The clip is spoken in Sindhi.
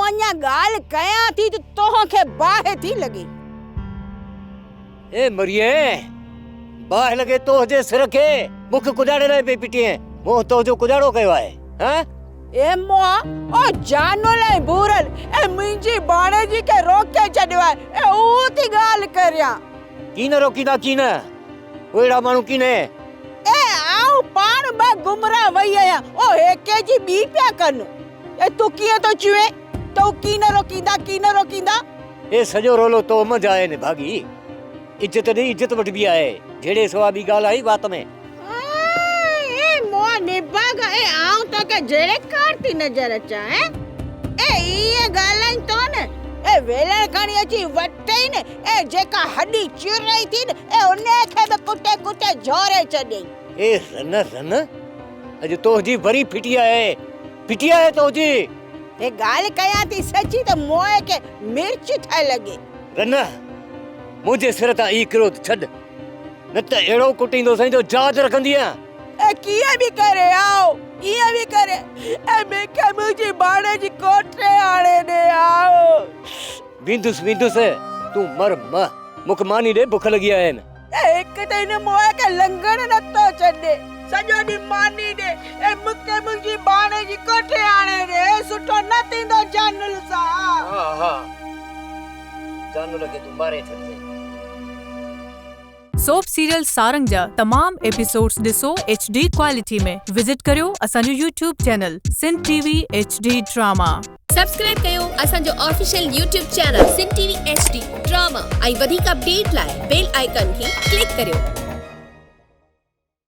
آئون اڃا ڳالهه ڪيان ٿي ته توهان کي باهه ٿي لڳي. اي مريئي! باهه لڳي توهه جي سر کي، مون کي ڪڄاڙي لاء پئي پٽين، مون توهه جو ڪڄاڙو ڪيو آهي، هان؟ اي مئا، او جانل ۽ ڀورل، اي منهنجي ڀاڻيجي کي روڪي ڇڏيو آهي، اي اهو ٿي ڳالهه ڪريان. ڪين روڪيندا ڪين، هو اهڙا ماڻهو ڪينهي. اي آئون پاڻ به گمراهه وئي آهيان، او هيڪي جي ٻي پيا ڪن. اي تون ڪيئن ٿو چوين ته هو ڪين روڪيندا، ڪين روڪيندا. اي سڄو رولو تو منجهه آهي نڀاڳي. عزت ڏئي عزت وٺبي آهي. جهيڙي سوا ٻي ڳالهه آئي وات ۾. اي مئا نڀاڳا، اي آئون توکي جهيڙيڪار ٿي نظر اچان هين؟ اي ائين ڳالهائين ٿو نه، اي ويلڻ کڻي اچي وٺئي نه، اي جيڪا هڏي چرئي ٿي نه، اي انهيء کي به ڪٽي ڪٽي جهوري ڇڏيئي. اي رن رن، اڄ تنهنجي وري ڦٽي آهي، ڦٽي آهي تنهنجي. هي ڳالهه ڪيان ٿي سچي ته موئي کي مرچ ٿي لڳي. رن، منهنجي سر تان هي ڪروڌ ڇڏ، نه ته اهڙو ڪٽيندوسين جو ياد رکندينء. اي ڪيئن به ڪري آء، ڪيئن به ڪري، اي مون کي منهنجي ڀاڻيجي ڪوٺي آڻي ڏي آء. ويندس ويندس، تون مر مه، مون کي ماني ڏي، بک لڳي آهي. اي هڪ ته هن موئي کي لنگهڻ نٿو ڇڏي، سڄو ڏينهن ماني ڏي، اي مون کي منهنجي ڀاڻيجي ڪوٺي آڻي ڏي، سٺو نه ٿيندو جانل سان. ها ها، جانل کي تون ماري ڇڏجين. سوپ سيريل سارنگ جا تمام ايپيسوڊز ڏسو ايڇ ڊي ڪوالٽي ۾ وزٽ ڪريو اسان جو YouTube channel Sindh T V H D drama. Subscribe ڪيو اسان جو official YouTube channel Sindh T V H D drama ۽ وڌيڪ اپڊيٽ لاء بيل آئيڪان کي ڪلڪ ڪريو.